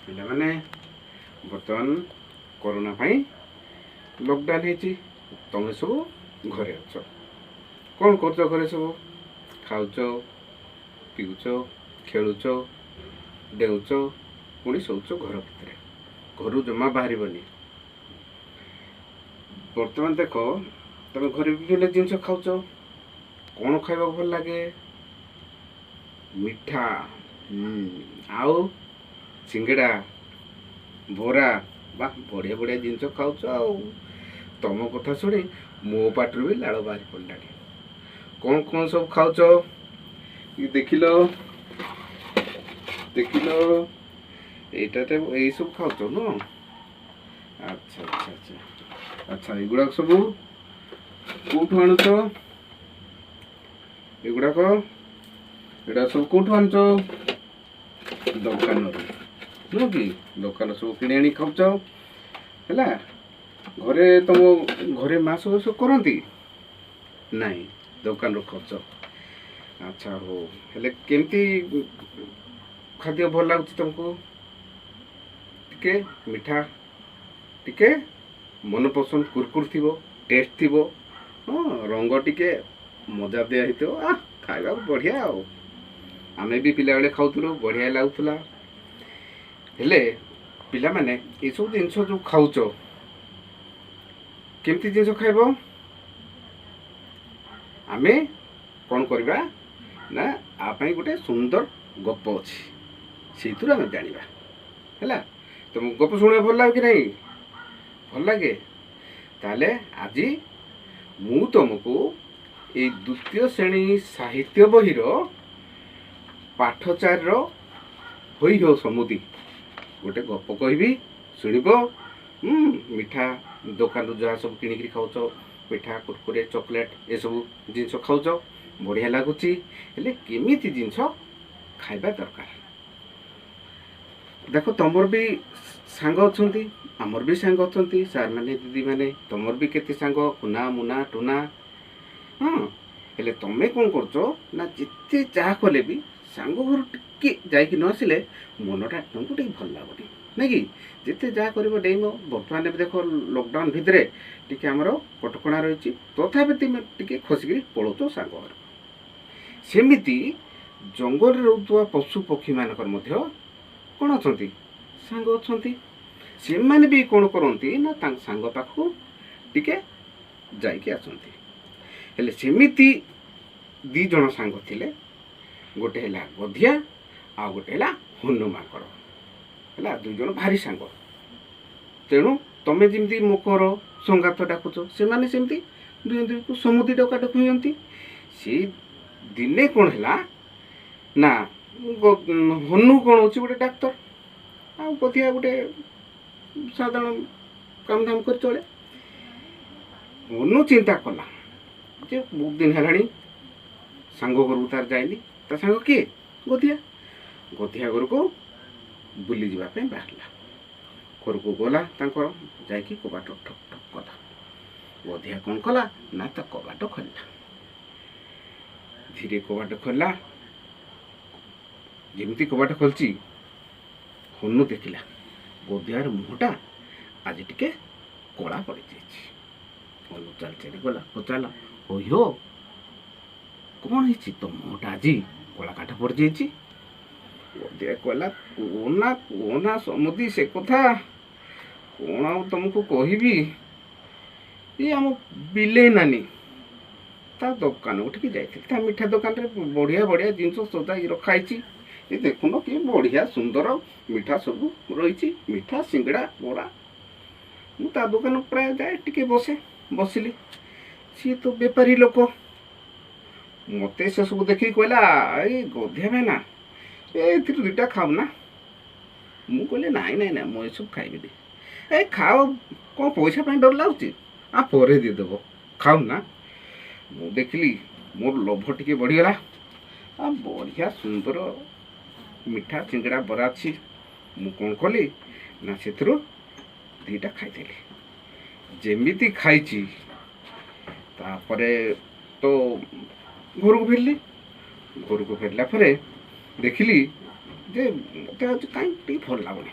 ପିଲାମାନେ, ବର୍ତ୍ତମାନ କରୋନା ପାଇଁ ଲକଡାଉନ୍ ହେଇଛି, ତମେ ସବୁ ଘରେ ଅଛ। କ'ଣ କରୁଛ ଘରେ? ସବୁ ଖାଉଛ, ପିଉଛ, ଖେଳୁଛ, ଡେଉଁଛ, ପୁଣି ଶୋଉଛ ଘର ଭିତରେ, ଘରୁ ଜମା ବାହାରିବନି। ବର୍ତ୍ତମାନ ଦେଖ, ତମେ ଘରେ ବିଭିନ୍ନ ଜିନିଷ ଖାଉଛ। କ'ଣ ଖାଇବାକୁ ଭଲ ଲାଗେ? ମିଠା ଆଉ ସିଙ୍ଗଡ଼ା, ବରା। ବା, ବଢ଼ିଆ ବଢ଼ିଆ ଜିନିଷ ଖାଉଛ। ଆଉ ତମ କଥା ଶୁଣି ମୋ ପାଟିରୁ ବି ଲାଳ ବାହାରି ପଡ଼ିଲାଣି। କ'ଣ କ'ଣ ସବୁ ଖାଉଛ ଦେଖିଲ, ଦେଖିଲ, ଏଇଟା ତ ଏଇସବୁ ଖାଉଛ ନୁହଁ? ଆଚ୍ଛା ଆଚ୍ଛା ଆଚ୍ଛା ଆଚ୍ଛା, ଏଗୁଡ଼ାକ ସବୁ କେଉଁଠୁ ଆଣୁଛ? ଏଗୁଡ଼ାକ, ଏଗୁଡ଼ା ସବୁ କେଉଁଠୁ ଆଣୁଛ? ଦୋକାନରୁ ନୁହଁ କି? ଦୋକାନ ସବୁ କିଣି ଆଣି ଖାଉଛ। ହେଲା, ଘରେ ତମ ଘରେ ମା ସବୁ ସବୁ କରନ୍ତି ନାଇଁ, ଦୋକାନରୁ ଖାଉଛ। ଆଚ୍ଛା ହଉ, ହେଲେ କେମିତି ଖାଦ୍ୟ ଭଲ ଲାଗୁଛି ତମକୁ? ଟିକେ ମିଠା, ଟିକେ ମନପସନ୍ଦ କୁରକୁର ଥିବ, ଟେଷ୍ଟ ଥିବ, ହଁ, ରଙ୍ଗ ଟିକେ ମଜା ଦିଆ ହେଇଥିବ, ଆ ଖାଇବାକୁ ବଢ଼ିଆ। ଆଉ ଆମେ ବି ପିଲାବେଳେ ଖାଉଥିଲୁ, ବଢ଼ିଆ ଲାଗୁଥିଲା। ହେଲେ ପିଲାମାନେ, ଏସବୁ ଜିନିଷ ଯେଉଁ ଖାଉଛ, କେମିତି ଜିନିଷ ଖାଇବ? ଆମେ କ'ଣ କରିବା ନା, ଆ ପାଇଁ ଗୋଟେ ସୁନ୍ଦର ଗପ ଅଛି, ସେଇଥିରୁ ଆମେ ଜାଣିବା। ହେଲା, ତମକୁ ଗପ ଶୁଣିବାକୁ ଭଲ ଲାଗେ କି ନାହିଁ? ଭଲ ଲାଗେ? ତାହେଲେ ଆଜି ମୁଁ ତମକୁ ଏଇ ଦ୍ୱିତୀୟ ଶ୍ରେଣୀ ସାହିତ୍ୟ ବହିର ପାଠ 4ର ହୋଇ ହୋ ସମୁଦି ଗୋଟେ ଗପ କହିବି, ଶୁଣିବ। ମିଠା ଦୋକାନରୁ ଯାହା ସବୁ କିଣିକିରି ଖାଉଛ, ମିଠା, କୁରକୁରେ, ଚକୋଲେଟ୍, ଏସବୁ ଜିନିଷ ଖାଉଛ, ବଢ଼ିଆ ଲାଗୁଛି। ହେଲେ କେମିତି ଜିନିଷ ଖାଇବା ଦରକାର? ଦେଖ, ତମର ବି ସାଙ୍ଗ ଅଛନ୍ତି, ଆମର ବି ସାଙ୍ଗ ଅଛନ୍ତି, ସାର୍ମାନେ, ଦିଦିମାନେ। ତମର ବି କେତେ ସାଙ୍ଗ, କୁନା, ମୁନା, ଟୁନା। ହଁ, ହେଲେ ତମେ କ'ଣ କରୁଛ ନା, ଯେତେ ଯାହା କଲେ ବି ସାଙ୍ଗ ଘରୁ ଟିକେ ଯାଇକି ନ ଆସିଲେ ମନଟା ତମକୁ ଟିକେ ଭଲ ଲାଗୁନି, ନାଇଁ କି? ଯେତେ ଯାହା କରିବ, ଡେଇଁବ। ବର୍ତ୍ତମାନ ଏବେ ଦେଖ, ଲକଡାଉନ୍ ଭିତରେ ଟିକେ ଆମର କଟକଣା ରହିଛି, ତଥାପି ତୁମେ ଟିକେ ଖସିକିରି ପଳଉଛ ସାଙ୍ଗ ଘର। ସେମିତି ଜଙ୍ଗଲରେ ରହୁଥିବା ପଶୁ ପକ୍ଷୀମାନଙ୍କର ମଧ୍ୟ କ'ଣ ଅଛନ୍ତି? ସାଙ୍ଗ ଅଛନ୍ତି। ସେମାନେ ବି କ'ଣ କରନ୍ତି ନା, ତାଙ୍କ ସାଙ୍ଗ ପାଖକୁ ଟିକେ ଯାଇକି ଆସନ୍ତି। ହେଲେ ସେମିତି 2 ଜଣ ସାଙ୍ଗ ଥିଲେ, ଗୋଟେ ହେଲା ଗଧିଆ ଆଉ ଗୋଟେ ହେଲା ହନୁମାଙ୍କଡ଼। ହେଲା, 2 ଜଣ ଭାରି ସାଙ୍ଗ। ତେଣୁ ତମେ ଯେମିତି ମକର ସଙ୍ଗାତ ଡାକୁଛ, ସେମାନେ ସେମିତି ଦୁହେଁ ଦୁହିଁକୁ ସମୁଦି ଡକାଡକି ହୁଅନ୍ତି। ସେଇ ଦିନେ କ'ଣ ହେଲା ନା, ହନୁ କ'ଣ ହେଉଛି ଗୋଟେ ଡାକ୍ତର, ଆଉ ଗଧିଆ ଗୋଟେ ସାଧାରଣ କାମଧାମ କରି ଚଳେ। ହନୁ ଚିନ୍ତା କଲା ଯେ ବହୁତ ଦିନ ହେଲାଣି ସାଙ୍ଗ ଘରକୁ ତାର ଯାଇନି। ତା ସାଙ୍ଗ କିଏ? ଗଧିଆ। ଗଧିଆ ଘରକୁ ବୁଲିଯିବା ପାଇଁ ବାହାରିଲା। ଘରକୁ ଗଲା ତାଙ୍କର, ଯାଇକି କବାଟ ଠକ୍ ଠକ୍ କଲା। ଗଧିଆ କ'ଣ କଲା ନା, ତା କବାଟ ଖୋଲିଲା। ଧୀରେ କବାଟ ଖୋଲିଲା। ଯେମିତି କବାଟ ଖୋଲିଛି, ହନୁ ଦେଖିଲା ଗଧିଆର ମୁହଁଟା ଆଜି ଟିକେ କଳା ପଡ଼ିଯାଇଛି। ହନୁ ଚାଲି ଚାଲି ଗଲା, ପଚାରିଲା, ହୋଇ ହୋ, କ'ଣ ହେଇଛି? ତୋ ମୁହଁଟା ଆଜି କଳା କାଠ ପଡ଼ିଯାଇଛି। ଗଧିଆ କହିଲା, କୁହନା କୁହନା ସମୁଦି ସେ କଥା, କ'ଣ ଆଉ ତମକୁ କହିବି। ଏ ଆମ ବିଲେଇ ନାନୀ ତା ଦୋକାନକୁ ଟିକେ ଯାଇଥିଲି। ତା ମିଠା ଦୋକାନରେ ବଢ଼ିଆ ବଢ଼ିଆ ଜିନିଷ ସଜାଇକି ରଖା ହେଇଛି। ଏ ଦେଖୁନ, କି ବଢ଼ିଆ ସୁନ୍ଦର ମିଠା ସବୁ ରହିଛି, ମିଠା, ସିଙ୍ଗଡ଼ା, ବରା। ମୁଁ ତା ଦୋକାନ ପ୍ରାୟ ଯାଏ, ଟିକେ ବସେ। ବସିଲି। ସିଏ ତ ବେପାରୀ ଲୋକ, ମୋତେ ସେସବୁ ଦେଖିକି କହିଲା, ଏଇ ଗଧିଆ ଭାଇନା, ଏ ଏଥିରୁ 2ଟା ଖାଉ ନା। ମୁଁ କହିଲି, ନାଇଁ ନାଇଁ ନାଇଁ, ମୁଁ ଏସବୁ ଖାଇବିନି। ଏ ଖାଅ, କ'ଣ ପଇସା ପାଇଁ ଡର ଲାଗୁଛି? ଆ ପରେ ଦେଇଦେବ, ଖାଉ ନା। ମୁଁ ଦେଖିଲି ମୋର ଲୋଭ ଟିକେ ବଢ଼ିଗଲା। ଆ ବଢ଼ିଆ ସୁନ୍ଦର ମିଠା, ସିଙ୍ଗଡ଼ା, ବରା ଅଛି। ମୁଁ କ'ଣ କଲି ନା, ସେଥିରୁ 2ଟା ଖାଇଦେଲି। ଯେମିତି ଖାଇଛି, ତାପରେ ତ ଘରକୁ ଫେରିଲି। ଘରକୁ ଫେରିଲା ପରେ ଦେଖିଲି ଯେ ମୋତେ ଆଜି କାହିଁ ଟିକେ ଭଲ ଲାଗୁନି।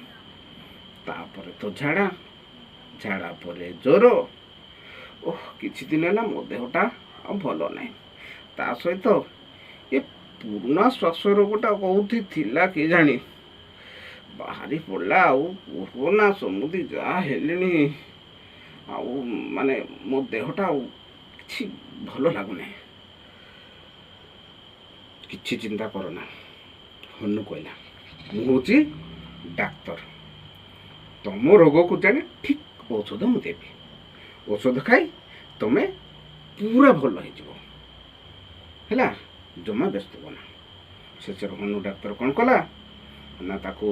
ତାପରେ ତ ଝାଡ଼ା, ଝାଡ଼ା ପରେ ଜ୍ୱର। ଓହ, କିଛି ଦିନ ହେଲା ମୋ ଦେହଟା ଆଉ ଭଲ ନାହିଁ। ତା ସହିତ ଏ ପୁରୁଣା ଶ୍ୱାସ ରୋଗଟା କେଉଁଠି ଥିଲା କେଜାଣି, ବାହାରି ପଡ଼ିଲା। ଆଉ କୁହନା ସମୁଦି, ଯାହା ହେଲିଣି ଆଉ ମାନେ ମୋ ଦେହଟା ଆଉ କିଛି ଭଲ ଲାଗୁନାହିଁ। କିଛି ଚିନ୍ତା କରନା, ହନୁ କହିଲା, ମୁଁ ହେଉଛି ଡାକ୍ତର, ତମ ରୋଗକୁ ଜାଣି ଠିକ୍ ଔଷଧ ମୁଁ ଦେବି। ଔଷଧ ଖାଇ ତମେ ପୁରା ଭଲ ହେଇଯିବ, ହେଲା, ଜମା ବ୍ୟସ୍ତ ହୁଅ ନା। ଶେଷରେ ହନୁ ଡାକ୍ତର କ'ଣ କଲା ନା, ତାକୁ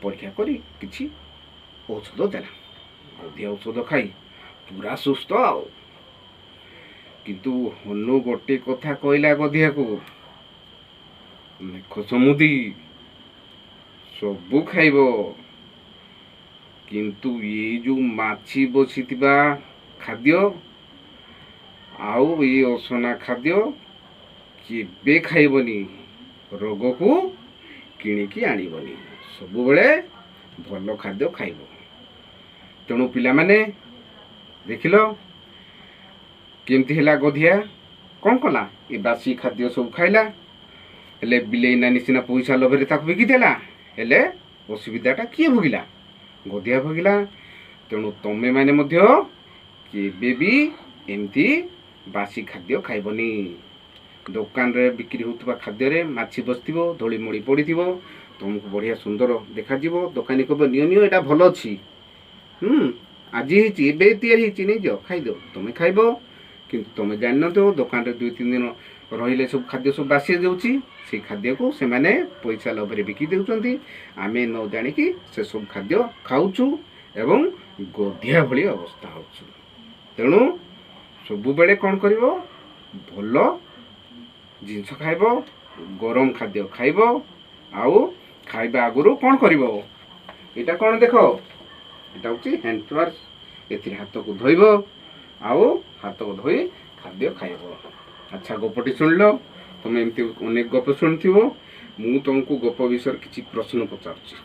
ପରୀକ୍ଷା କରି କିଛି ଔଷଧ ଦେଲା। ଗଧିଆ ଔଷଧ ଖାଇ ପୁରା ସୁସ୍ଥ। ଆଉ କିନ୍ତୁ ହନୁ ଗୋଟେ କଥା କହିଲା ଗଧିଆକୁ, ଦେଖ ସମୁଦି, ସବୁ ଖାଇବ, କିନ୍ତୁ ଏଇ ଯୋଉ ମାଛି ବସିଥିବା ଖାଦ୍ୟ ଆଉ ଏଇ ଅସନା ଖାଦ୍ୟ କେବେ ଖାଇବନି, ରୋଗକୁ କିଣିକି ଆଣିବନି, ସବୁବେଳେ ଭଲ ଖାଦ୍ୟ ଖାଇବ। ତେଣୁ ପିଲାମାନେ ଦେଖିଲ କେମିତି ହେଲା, ଗଧିଆ କ'ଣ କଲା? ଏ ବାସି ଖାଦ୍ୟ ସବୁ ଖାଇଲା। ହେଲେ ବିଲେଇ ନାନୀ ସିନା ପଇସା ଲୋଭରେ ତାକୁ ବିକିଦେଲା, ହେଲେ ଅସୁବିଧାଟା କିଏ ଭୋଗିଲା? ଗଧିଆ ଭୋଗିଲା। ତେଣୁ ତମେମାନେ ମଧ୍ୟ କେବେ ବି ଏମିତି ବାସି ଖାଦ୍ୟ ଖାଇବନି। ଦୋକାନରେ ବିକ୍ରି ହେଉଥିବା ଖାଦ୍ୟରେ ମାଛି ବସିଥିବ, ଧୂଳିମୂଳି ପଡ଼ିଥିବ, ତୁମକୁ ବଢ଼ିଆ ସୁନ୍ଦର ଦେଖାଯିବ। ଦୋକାନୀ କହିବ, ନିଅ ନିଅ, ଏଇଟା ଭଲ ଅଛି, ଆଜି ହେଇଛି, ଏବେ ତିଆରି ହେଇଛି, ନେଇଯାଅ, ଖାଇଦିଅ। ତୁମେ ଖାଇବ, କିନ୍ତୁ ତୁମେ ଜାଣିନଥିବ ଦୋକାନରେ 2-3 ଦିନ ରହିଲେ ସବୁ ଖାଦ୍ୟ ସବୁ ବାସି ଯାଉଛି। ସେଇ ଖାଦ୍ୟକୁ ସେମାନେ ପଇସା ଲୋଭରେ ବିକି ଦେଉଛନ୍ତି। ଆମେ ନ ଜାଣିକି ସେସବୁ ଖାଦ୍ୟ ଖାଉଛୁ ଏବଂ ଗଧିଆ ଭଳି ଅବସ୍ଥା ହେଉଛୁ। ତେଣୁ ସବୁବେଳେ କ'ଣ କରିବ? ଭଲ ଜିନିଷ ଖାଇବ, ଗରମ ଖାଦ୍ୟ ଖାଇବ। ଆଉ ଖାଇବା ଆଗରୁ କ'ଣ କରିବ? ଏଇଟା କ'ଣ ଦେଖ, ଏଇଟା ହେଉଛି ହ୍ୟାଣ୍ଡ ୱାଶ୍। ଏଥିରେ ହାତକୁ ଧୋଇବ ଆଉ ହାତକୁ ଧୋଇ ଖାଦ୍ୟ ଖାଇବ। ଆଚ୍ଛା, ଗପଟି ଶୁଣିଲ, ତୁମେ ଏମିତି ଅନେକ ଗପ ଶୁଣିଥିବ। ମୁଁ ତୁମକୁ ଗପ ବିଷୟରେ କିଛି ପ୍ରଶ୍ନ ପଚାରୁଛି,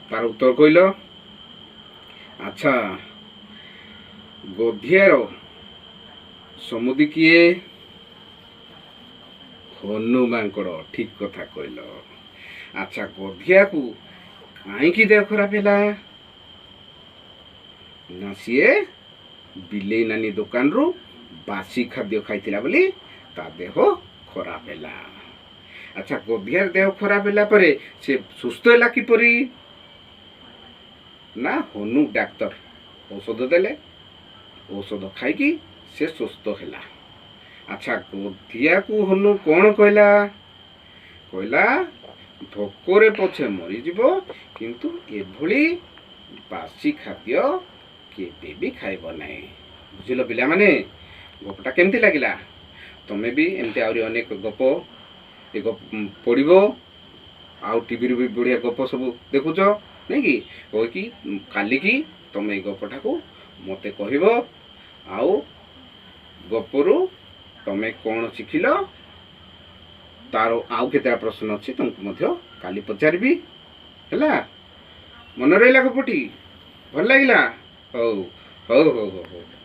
ତାର ଉତ୍ତର କହିଲ। ଆଚ୍ଛା, ଗଧିଆର ସମୁଦି କିଏ? ହନୁ ମାଙ୍କଡ଼, ଠିକ କଥା କହିଲ। ଆଚ୍ଛା, ଗଧିଆକୁ କାହିଁକି ଦେହ ଖରାପ ହେଲା? ନା, ସିଏ ବିଲେଇ ନାନୀ ଦୋକାନରୁ ବାସି ଖାଦ୍ୟ ଖାଇଥିଲା ବୋଲି ତା ଦେହ ଖରାପ ହେଲା। ଆଚ୍ଛା, ଗଧିଆର ଦେହ ଖରାପ ହେଲା ପରେ ସେ ସୁସ୍ଥ ହେଲା କିପରି? ନା, ହନୁ ଡାକ୍ତର ଔଷଧ ଦେଲେ, ଔଷଧ ଖାଇକି ସେ ସୁସ୍ଥ ହେଲା। ଆଚ୍ଛା, ଗଧିଆକୁ ହନୁ କ'ଣ କହିଲା? କହିଲା, ଭୋକରେ ପଛେ ମରିଯିବ, କିନ୍ତୁ ଏଭଳି ବାସି ଖାଦ୍ୟ କେବେ ବି ଖାଇବ ନାହିଁ। ବୁଝିଲ ପିଲାମାନେ, ଗପଟା କେମିତି ଲାଗିଲା? ତମେ ବି ଏମିତି ଆହୁରି ଅନେକ ଗପ ଏ ଗପ ପଢ଼ିବ, ଆଉ ଟିଭିରୁ ବି ବଢ଼ିଆ ଗପ ସବୁ ଦେଖୁଛ ନାଇଁ କି? କହିକି କାଲିକି ତମେ ଏଇ ଗପଟାକୁ ମୋତେ କହିବ, ଆଉ ଗପରୁ ତମେ କ'ଣ ଶିଖିଲ ତାର ଆଉ କେତେଟା ପ୍ରଶ୍ନ ଅଛି, ତମକୁ ମଧ୍ୟ କାଲି ପଚାରିବି। ହେଲା, ମନେ ରହିଲା? ଗପଟି ଭଲ ଲାଗିଲା? ହଉ ହଉ ହଉ ହଉ ହଉ।